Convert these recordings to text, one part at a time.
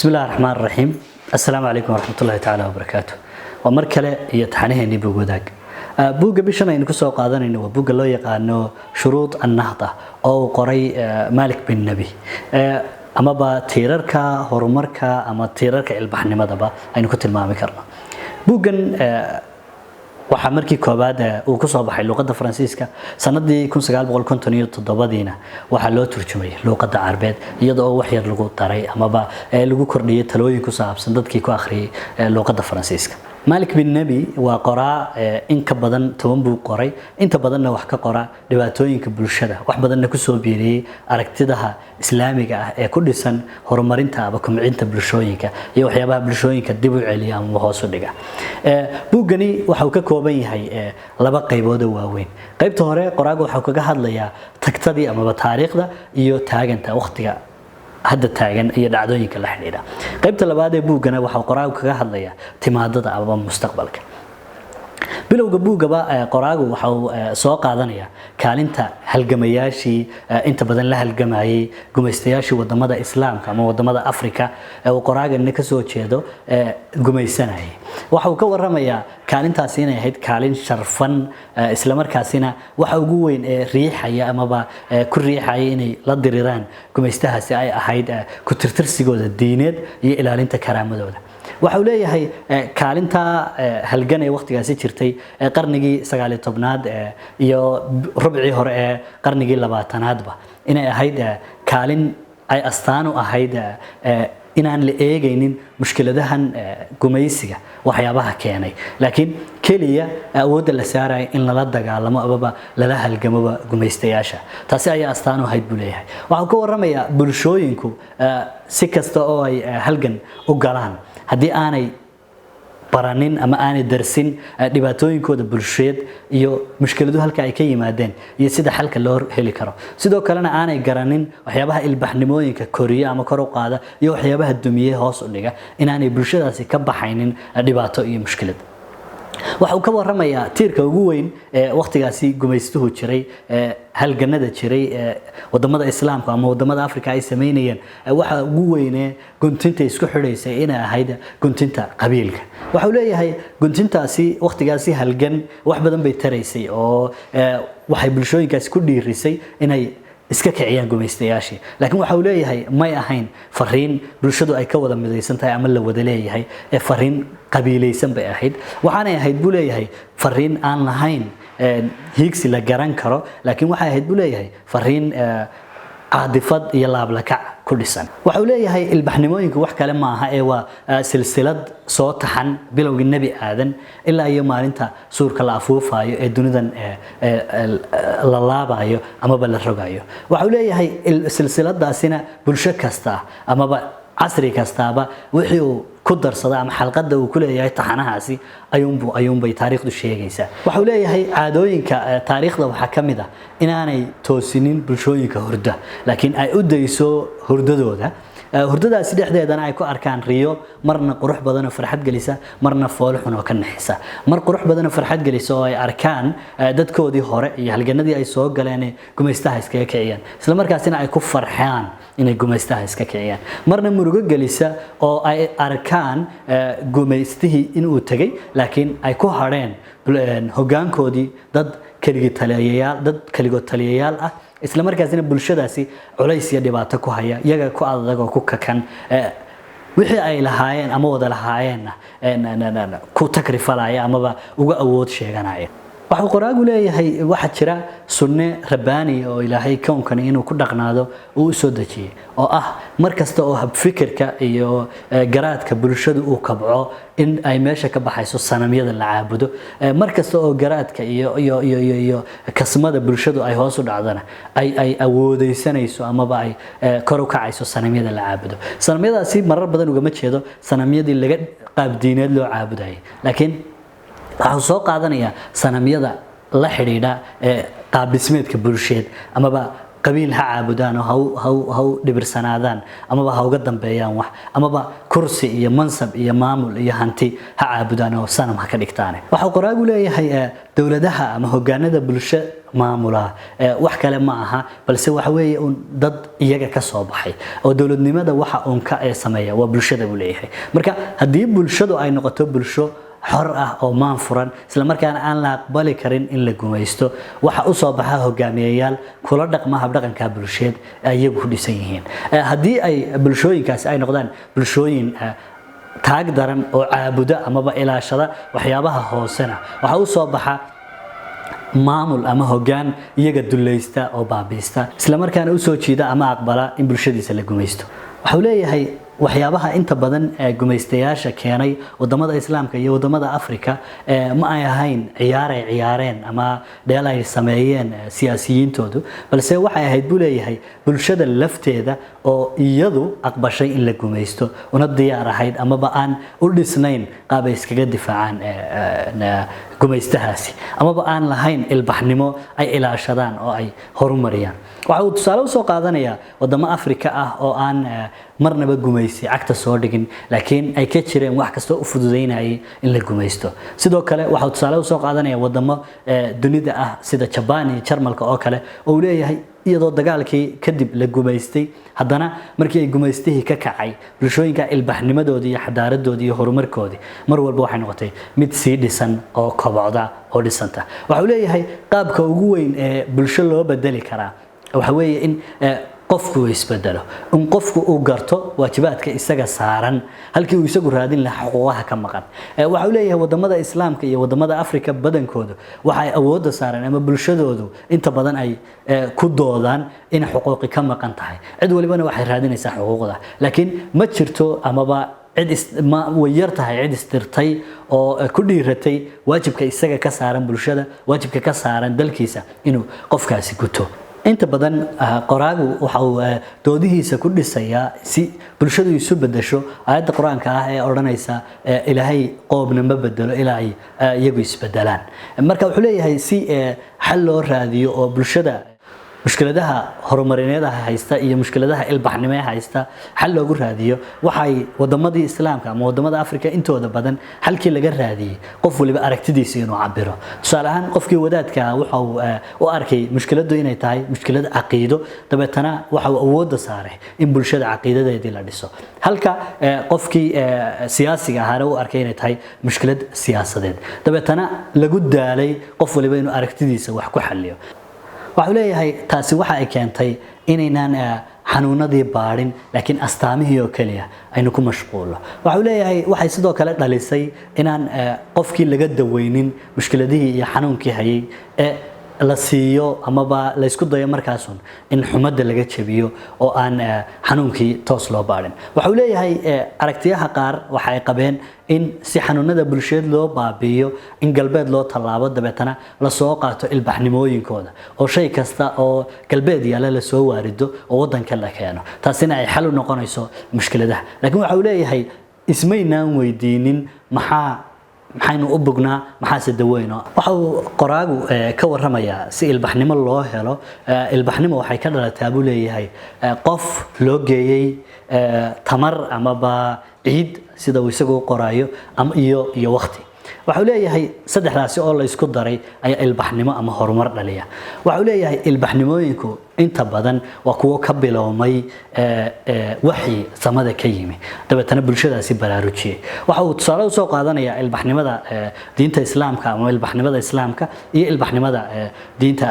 Bismi illahi raxmaan raxiim. Assalaamu calaykum waraxmatullahi tacaala wabarakaatu. Waa mar kale iyo taxanaheenii Buug Wadaag. Buugga bishan aynu kusoo qaadanayno waa buugga loo yaqaano Shuruud Annahda oo uu qoray Malik bin Nebi, amaba tiirarka horumarka ama tiirarka ilbaxnimadaba aynu ku tilmaami karno. Buuggan waxaa markii koowaad uu ku soo baxay luuqadda Faransiiska sanadii 1957diina. Waxaa loo turjumay luuqadda Carbeed, iyada oo wax yar lagu daray amaba lagu kordhiyay talooyin ku saabsan dadkii ku akhriyay luuqadda Faransiiska. Malik bin Nebi waa qoraa in ka badan 10 buug qoray, inta badanna wax ka qora dhibaatooyinka bulshada, wax badanna kusoo biiriyey aragtidaha Islaamiga ah ee ku dhisan horumarinta ama kumcinta bulshooyinka iyo waxyaabaha bulshooyinka dib u celiya ama hoos u dhiga. Buuggani waxa uu ka kooban yahay laba qaybood oo waaweyn. Qaybta hore qoraagu waxa uu kaga hadlayaa tagtadii amaba taariikhda iyo taaganta waqtiga hadda taagan iyo dhacdooyinka la xidhiidha. Qaybta labaad ee buuggana waxa uu qoraagu kaga hadlayaa timaadada amaba mustaqbalka. Bilowga buuggaba qoraagu waxa uu soo qaadanaya kaalinta halgamayaashii inta badan la halgamayay gumaystayaashii wadamada Islaamka ama wadamada Afrika ee uu qoraagana kasoo jeedo gumaysanayay. Waxa uu ka waramayaa kaalintaasi inay ahayd kaalin sharfan, islamarkaasina waxa ugu weyn ee riixaya amaba ku riixaya inay la diriraan gumaystahaasi ay ahayd ku tirtirsigooda diineed iyo ilaalinta karaamadooda. Waxa uu leeyahay kaalinta halgan ee waqtigaasi jirtay ee qarnigii 19aad iyo rubcii hore ee qarnigii 20aadba inay ahayd kaalin ay astaan u ahayd inaan la eegaynin mushkiladahan gumaysiga waxyaabaha keenay, laakiin keliya awoodda la saaraya in lala dagaalamo amaba lala halgamoba gumaystayaasha. Taasi ayaa astaan u ahayd, buu leeyahay. Waxuu ka warramayaa bulshooyinku si kasta oo ay halgan u galaan, haddii aanay baranin ama aanay darsin dhibaatooyinkooda bulsheed iyo mushkiladu halka ay ka yimaadeen iyo sida xalka loo heli karo, sidoo kalena aanay garanin waxyaabaha ilbaxnimooyinka koriya ama kor u qaada iyo waxyaabaha dumiye hoos u dhiga, inaanay bulshadaasi ka baxaynin dhibaato iyo mushkilad. Waxa uu ka warramayaa tiirka ugu weyn ee waqtigaasi gumaystuhu jiray, halganada jiray ee wadamada Islaamka ama wadamada Afrika ay sameynayeen, waxa ugu weynee guntinta isku xidhaysay inay ahayd guntinta qabiilka. Waxa uu leeyahay guntintaasi waqtigaasi halgan wax badan bay taraysay oo waxay bulshooyinkaasi ku dhiirisay inay iska kiciyaan gumaystayaashii, laakiin waxa uu leeyahay may ahayn fariin bulshadu ay ka wada midaysan tahay ama la wada leeyahay ee fariin qabiilaysan bay ahayd. Waxaanay ahayd, buu leeyahay, fariin aan lahayn hiigsi la garan karo, laakiin waxay ahayd, buu leeyahay, fariin caadifad iyo laablakac ku dhisan. Waxa uu leeyahay ilbaxnimooyinku wax kale ma aha ee waa silsilad soo taxan bilowgii Nebi Aadan ilaa iyo maalinta suurka la afuufayo ee dunidan la laabayo amaba la rogayo. Waxa uu leeyahay silsiladaasina bulsho kasta amaba casri kastaaba wixii uu ku darsada ama xalqada uu ku leeyahay taxanahaasi ayuunbay taariikhdu sheegaysaa. Waxa uu leeyahay caadooyinka taariikhda waxaa ka mid ah inaanay toosinin bulshooyinka hurda, laakiin ay u dayso hurdadooda, hurdadaasi dhexdeedana ay ku arkaan riyo marna qurux badan oo farxad gelisa, marna fool xun oo ka naxisa. Mar qurux badan oo farxad gelisa oo ay arkaan dadkoodii hore iyo halganadii ay soo galeen gumaystaha iskaga kiciyaan, isla markaasina ay ku farxaan inay gumaystaha iska kiciyaan. Marna murugo gelisa oo ay arkaan gumaystihii inuu tegay, laakiin ay ku hadheen hoggaankoodii dad keligii taliyayaal, dad keligood taliyayaal ah, isla markaasina bulshadaasi culays iyo dhibaato ku haya, iyaga ku adag oo ku kakan, wixii ay lahaayeen ama wada lahaayeenna ku takrifalaya amaba uga awood sheeganaya. Waxuu qoraagu leeyahay waxaa jira sunne rabbaani oo Ilaahay kownkani inuu ku dhaqnaado uu u soo dejiyey, oo ah mar kasta oo habfikirka iyo garaadka bulshadu uu kabco in ay meesha ka baxayso sanamyada la caabudo. Mar kasta oo garaadka iyo kasmada bulshadu ay hoos u dhacdana, ay awoodeysanayso amaba ay kor u kacayso sanamyada la caabudo. Sanamyadaasi marar badan ugama jeedo sanamyadii laga qaab diineed loo caabudayay, laakiin waxuu soo qaadanayaa sanamyada la xidhiidha ee qaab dhismeedka bulsheed amaba Qabiil ha caabudaan oo ha u dhibirsanaadaan amaba ha uga dambeeyaan wax, amaba kursi iyo mansab iyo maamul iyo hanti ha caabudaan oo sanam ha ka dhigtaane. Waxuu qoraagu leeyahay dowladaha ama hogaanada bulsho maamula wax kale ma aha, balse waxa weeye un dad iyaga ka soo baxay, oo dowladnimada waxa uun ka sameeya waa bulshada, buu leeyahay. Marka haddii bulshadu ay noqoto bulsho xor ah oo maan furan, isla markaana aan la aqbali karin in la gumaysto, waxa u soo baxa hogaamiyayaal kula dhaqma habdhaqanka bulsheed ay iyagu ku dhisan yihiin. Haddii ay bulshooyinkaasi ay noqdaan bulshooyin taag daran oo caabuda amaba ilaashada waxyaabaha hoosena, waxa u soo baxa maamul ama hoggaan iyaga dulaysta oo baabiista, isla markaana u soo jiida ama aqbala in bulshadiisa la gumaysto. Wuxuu leeyahay waxyaabaha inta badan ee gumaystayaasha keenay wadamada Islaamka iyo wadamada Afrika ma ay ahayn ciyaar ay ciyaareen ama dheel ay sameeyeen siyaasiyiintoodu, balse waxay ahayd, buu leeyahay, bulshada lafteeda oo iyadu aqbashay in la gumaysto, una diyaar ahayd amaba aan u dhisnayn qaab ay iskaga difaacaan gumaystahaasi, amaba aan lahayn ilbaxnimo ay ilaashadaan oo ay horumariyaan. Waxa uu tusaale usoo qaadanayaa wadamo Afrika ah oo aan marnaba gumaysi cagta soo dhigin, laakiin ay ka jireen wax kastoo u fududeynayay in la gumaysto. Sidoo kale waxa uu tusaale usoo qaadanaya wadamo dunida ah sida Jabaan iyo Jarmalka oo kale, oo uu leeyahay iyadoo dagaalkii kadib la gumaystay, haddana markii ay gumaystihii ka kacay, bulshooyinka ilbaxnimadoodii iyo xadaaradoodii iyo horumarkoodii mar walba waxay noqotay mid sii dhisan oo kobocda oo dhisanta. Waxa uu leeyahay qaabka ugu weyn ee bulsho loo bedeli karaa waxa weeye in qofku uu isbedelo, in qofku uu garto waajibaadka isaga saaran halkii uu isagu raadin lahaa xuquuqaha ka maqan. Waxa uu leeyahay wadamada Islaamka iyo wadamada Afrika badankoodu waxa ay awoodda saareen ama bulshadoodu inta badan ay ku doodaan in xuquuqi ka maqan tahay, cid walibana waxay raadinaysaa xuquuqda, laakiin ma jirto amaba cid ma way yar tahay cid istirtay oo ku dhiiratay waajibka isaga ka saaran bulshada, waajibka ka saaran dalkiisa inuu qofkaasi guto. Inta badan qoraagu waxa uu doodihiisa ku dhisayaa si bulshadu isu bedesho aayadda Qur-aanka ah ee odhanaysa Ilaahay qoobna ma bedelo ilaa ay iyagu isbedelaan. Marka wuxuu leeyahay si xal loo raadiyo oo bulshada mushkiladaha horumarineed haysta iyo mushkiladaha ilbaxnimo haysta xal loogu raadiyo, waxay wadamadii Islaamka ama wadamada Afrika intooda badan xalkii laga raadiyey qof waliba aragtidiisa inuu cabiro. Tusaale ahaan, qofkii wadaadka waxa uu u arkay mushkiladu inay tahay mushkilad caqiido, dabeetana waxa uu awoodda saaray in bulshada caqiidadeedii la dhiso, halka qofkii siyaasiga ahaana u arkay inay tahay mushkilad siyaasadeed, dabeetana lagu daalay qof waliba inuu aragtidiisa wax ku xalliyo. Waxuu leeyahay taasi waxa ay keentay inaynaan xanuunadii baadhin, laakiin astaamihii oo keliya aynu ku mashquulo. Waxuu leeyahay waxay sidoo kale dhalisay inaan qofkii laga daweynin mushkiladihii iyo xanuunkii hayay ee la siiyo amaba la isku dayo markaasun in xumadda laga jabiyo oo aan xanuunkii toos loo baadhin. Waxuu leeyahay aragtiyaha qaar waxa ay qabeen in si xanuunada bulsheed loo baabi'iyo in galbeed loo tallaabo, dabeetana lasoo qaato ilbaxnimooyinkooda oo shay kasta oo galbeed yaalla lasoo waarido oo waddanka la keeno, taasina ay xal u noqonayso mushkiladaha. Laakiin waxa uu leeyahay ismaynaan weydiinin maxaynu u bugnaa, maxaase daweyno. Waxa uu qoraagu ka warramayaa si ilbaxnimo loo helo, ilbaxnimo waxay ka dhalataa, buu leeyahay, qof loo geeyey tamar amaba ciid, sida uu isagu u qoraayo, ama iyo waqti. Waxa uu leeyahay saddexdaasi oo la isku daray ayaa ilbaxnimo ama horumar dhaliya. Waxa uu leeyahay ilbaxnimooyinku inta badan waa kuwo ka bilowmay waxyi samada ka yimi, dabeetana bulshadaasi baraarujiyey. Waxa uu tusaale usoo qaadanayaa ilbaxnimada diinta Islaamka ama ilbaxnimada Islaamka iyo ilbaxnimada diinta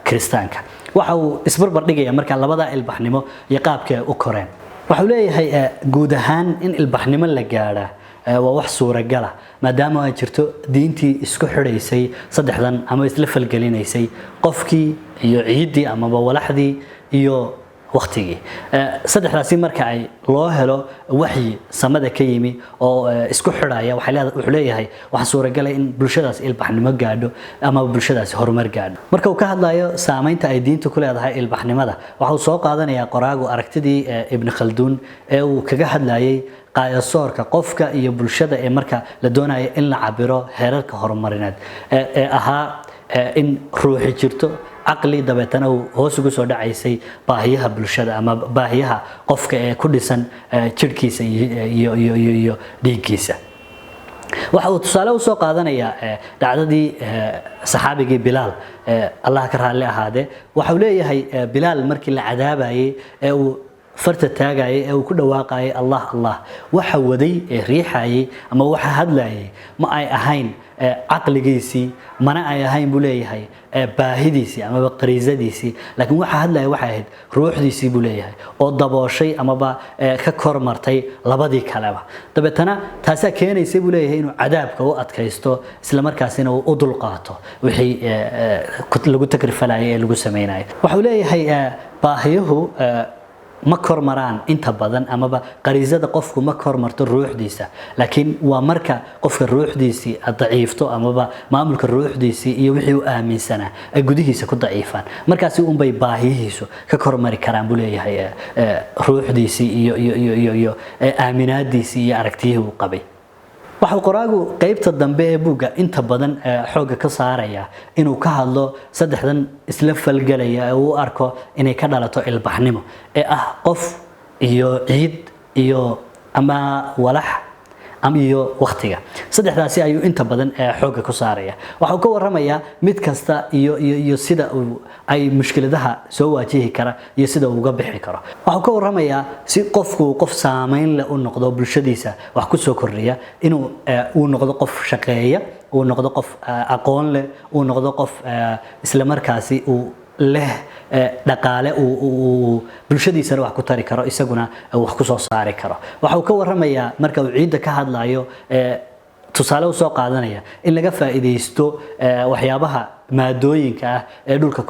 Kiristaanka. Waxa uu isbarbar dhigaya marka labada ilbaxnimo iyo qaabka ay u koreen. Waxa uu leeyahay guud ahaan in ilbaxnimo la gaadhaa waa wax suuragala, maadaama ay jirto diintii isku xidhaysay saddexdan ama isla falgelinaysay qofkii iyo ciiddii amaba walaxdii iyo waqtigii. Saddexdaasi marka ay loo helo waxyi samada ka yimi oo isku xidhaya, wuxuu leeyahay waxa suuragala in bulshadaas ilbaxnimo gaadho ama bulshadaasi horumar gaadho. Marka uu ka hadlayo saameynta ay diintu ku leedahay ilbaxnimada, waxa uu soo qaadanayaa qoraagu aragtidii Ibn Khalduun ee uu kaga hadlayay qaayasoorka qofka iyo bulshada ee marka la doonayo in la cabiro heerarka horumarineed ee ahaa in ruuxi jirto, Caqli, dabeetana uu hoos ugu soo dhacaysay baahiyaha bulshada ama baahiyaha qofka ee ku dhisan jidhkiisa iyo dhiiggiisa. Waxa uu tusaale u soo qaadanayaa dhacdadii saxaabigii Bilaal, Allah ka raalli ahaadee. Waxa uu leeyahay, Bilaal markii la cadaabayay ee uu farta taagayay ee uu ku dhawaaqayay "Allah, Allah", waxa waday ee riixayay ama waxa hadlayay ma ay ahayn caqligiisii, mana ay ahayn, buu leeyahay, baahidiisii amaba qariisadiisii, laakiin waxa hadlaya waxay ahayd ruuxdiisii, buu leeyahay, oo dabooshay amaba ka kor martay labadii kaleba. Dabeetana taasaa keenaysay, buu leeyahay, inuu cadaabka u adkaysto, isla markaasina uu u dulqaato wixii lagu takrifalayay ee lagu sameynayay. Waxuu leeyahay, baahiyuhu ma kor maraan inta badan, amaba qariisada qofku ma kor marto ruuxdiisa, laakiin waa marka qofka ruuxdiisii daciifto amaba maamulka ruuxdiisii iyo wixii uu aaminsanaa ay gudihiisa ku daciifaan, markaasi unbay baahiyihiisu ka kormari karaan, buu leeyahay, ruuxdiisii iyo aaminaadiisii iyo aragtiyihii uu qabay. Waxuu qoraagu qaybta dambe ee buugga inta badan xoogga ka saaraya inuu ka hadlo saddexdan isla falgelaya ee uu arko inay ka dhalato ilbaxnimo, ee ah qof iyo ciid iyo ama walax ama iyo waqtiga. Saddexdaasi ayuu inta badan xoogga ku saaraya. Waxuu ka warramayaa mid kasta iyo sida uu ay mushkiladaha soo waajihi kara iyo sida uu uga bixi karo. Waxuu ka warramayaa si qofku qof saameyn leh u noqdo, bulshadiisa wax ku soo kordhiya, inuu uu noqdo qof shaqeeya, uu noqdo qof aqoon leh, uu noqdo qof isla markaasi uu leh dhaqaale uu bulshadiisana wax ku tari karo, isaguna wax ku soo saari karo. Waxa uu ka warramayaa marka uu ciidda ka hadlayo, tusaale u soo qaadanaya in laga faa'iidaysto waxyaabaha maadooyinka ah ee dhulka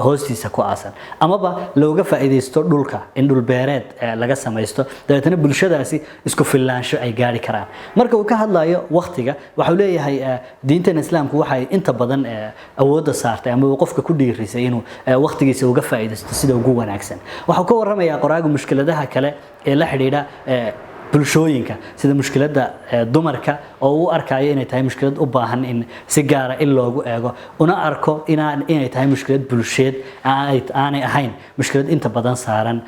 hoostiisa ku aasan, amaba looga faa'iidaysto dhulka in dhul beereed laga samaysto, dabeetana bulshadaasi isku filnaansho ay gaari karaan. Marka uu ka hadlayo waqtiga, waxa uu leeyahay, diintan Islaamku waxay inta badan awoodda saartay ama uu qofka ku dhiirisay inuu waqtigiisa uga faa'iidaysto sida ugu wanaagsan. Waxa uu ka warramayaa qoraagu mushkiladaha kale ee la xidhiidha bulshooyinka, sida mushkiladda dumarka oo uu arkayo inay tahay mushkilad u baahan in si gaara in loogu eego, una arko inay tahay mushkilad bulsheed, aanay ahayn mushkilad inta badan saaran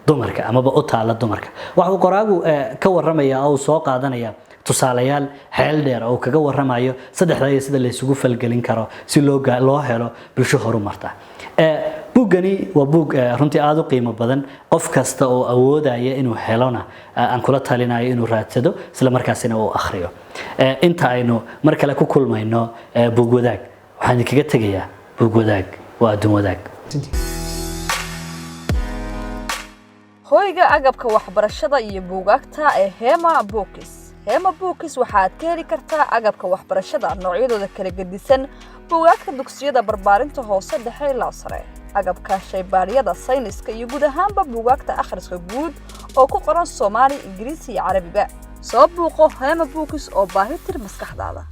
dumarka amaba u taala dumarka. Waxa uu qoraagu ka warramaya oo uu soo qaadanaya tusaalayaal xeel dheer oo uu kaga warramayo saddexda iyo sida la isugu falgelin karo si loo helo bulsho horumarta. Buuggani waa buug runtii aada u qiimo badan. Qof kasta oo awoodaya inuu helona aan kula talinayo inuu raadsado, isla markaasina uu akhriyo. Inta aynu mar kale ku kulmayno buug wadaag, waxaan idinkaga tegayaa: buug wadaag waa adduun wadaag. Hoyga agabka waxbarashada iyo buugaagta ee Hema Books. Hema Books waxaad ka heli kartaa agabka waxbarashada noocyadooda kala gedisan, buugaagta dugsiyada barbaarinta hoose, dhexe ilaa sare, agabka shaybaadhyada, sayniska iyo guud ahaanba buugaagta akhriska guud oo ku qoran Soomaali, Ingiriisi iyo Carabiba. Soo buuqo Hema Books oo baahi tir maskaxdaada.